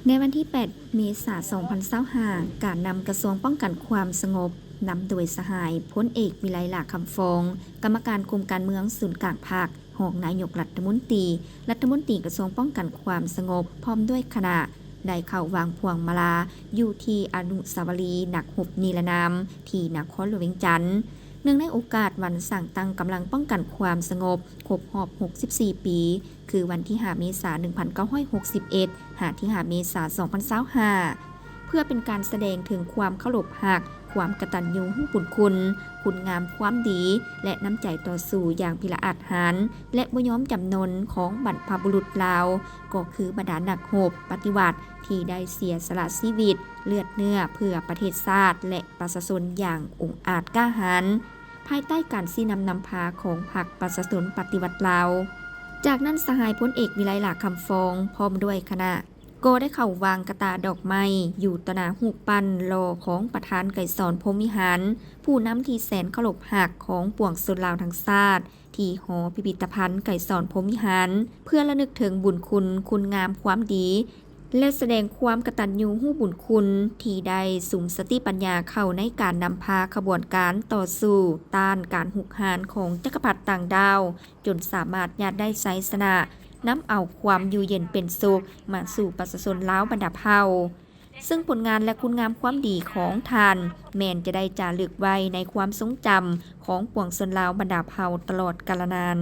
ໃນວັນທີແປດ ເມສາ ສອງພັນຊາວຫ້າ ການນຳກະຊວງປ້ອງກັນຄວາມສະຫງົບ ນຳໂດຍສະຫາຍ ພົນເອກ ວິໄລ ຫຼ້າຄຳຟອງ ກຳມະການກົມການເມືອງສູນກາງພັກ, ຮອງນາຍົກລັດຖະມົນຕີ, ລັດຖະມົນຕີກະຊວງປ້ອງກັນຄວາມສະຫງົບ ພ້ອມດ້ວຍຄະນະ ໄດ້ເຂົ້າວາງພວງມາລາ ຢູ່ທີ່ອະນຸສາວະລີນັກຮົບນິລະນາມ ທີ່ນະຄອນຫຼວງວຽງຈັນ. ເນື່ອງໃນໂອກາດວັນສ້າງຕັ້ງກຳລັງປ້ອງກັນຄວາມສະຫງົບ ຄົບຮອບ ຫົກສິບສີ່ ປີ ຄືວັນທີ ຫ້າ ເມສາ ໜຶ່ງພັນເກົ້າຮ້ອຍຫົກສິບເອັດ ຫາ ທີ ຫ້າ ເມສາ ສອງພັນຊາວຫ້າ ເພື່ອເປັນການສະແດງເຖິງຄວາມເຄົາລົບຮັກ, ຄວາມກະຕັນຍູຮູ້ບຸນຄຸນ, ຄຸນງາມຄວາມດີ ແລະ ນ້ຳໃຈຕໍ່ສູ້ຢ່າງພິລະອາດຫານ ແລະ ບໍ່ຍອມຈຳນົນຂອງບັນພະບຸລຸດລາວ ກໍຄືບັນດານັກຮົບປະຕິວັດທີ່ໄດ້ເສຍສະຫຼະຊີວິດ, ເລືອດເນື້ອເພື່ອປະເທດຊາດ ແລະ ປະຊາຊົນຢ່າງອົງອາດກ້າຫານ ພາຍໃຕ້ການຊີ້ນຳນຳພາຂອງພັກປະຊາຊົນປະຕິວັດລາວ. ຈາກນັ້ນ ສະຫາຍພົນເອກ ວິໄລ ຫຼ້າຄຳຟອງ ພ້ອມດ້ວຍຄະນະ ກໍໄດ້ເຂົ້າວາງກະຕ່າດອກໄມ້ຢູ່ຕໍ່ໜ້າຮູບປັ້ນຫຼໍ່ຂອງປະທານໄກສອນ ພົມວິຫານ, ຜູ້ນຳທີ່ແສນເຄົາລົບຮັກຂອງປວງຊົນລາວທັງຊາດ ທີ່ຫໍພິພິດຕະພັນໄກສອນ ພົມວິຫານ ເພື່ອລະນຶກເຖິງບຸນຄຸນ, ຄຸນງາມຄວາມດີ ແລະ ສະແດງຄວາມກະຕັນຍູຮູ້ບຸນຄຸນ ທີ່ໄດ້ສຸມສະຕິປັນຍາເຂົ້າໃນການນຳພາຂະບວນການຕໍ່ສູ້ຕ້ານການຮຸກຮານຂອງຈັກກະພັດຕ່າງດ້າວ ຈົນສາມາດຍາດໄດ້ໄຊຊະນະ, ນຳເອົາຄວາມຢູ່ເຢັນເປັນສຸກມາສູ່ປະຊາຊົນລາວບັນດາເຜົ່າ. ເຊິ່ງຜົນງານ ແລະ ຄຸນງາມຄວາມດີຂອງທ່ານ ແມ່ນຈະໄດ້ຈາລຶກໄວ້ໃນຄວາມຊົງຈຳຂອງປວງຊົນລາວບັນດາເຜົ່າຕະຫຼອດກາລະນານ.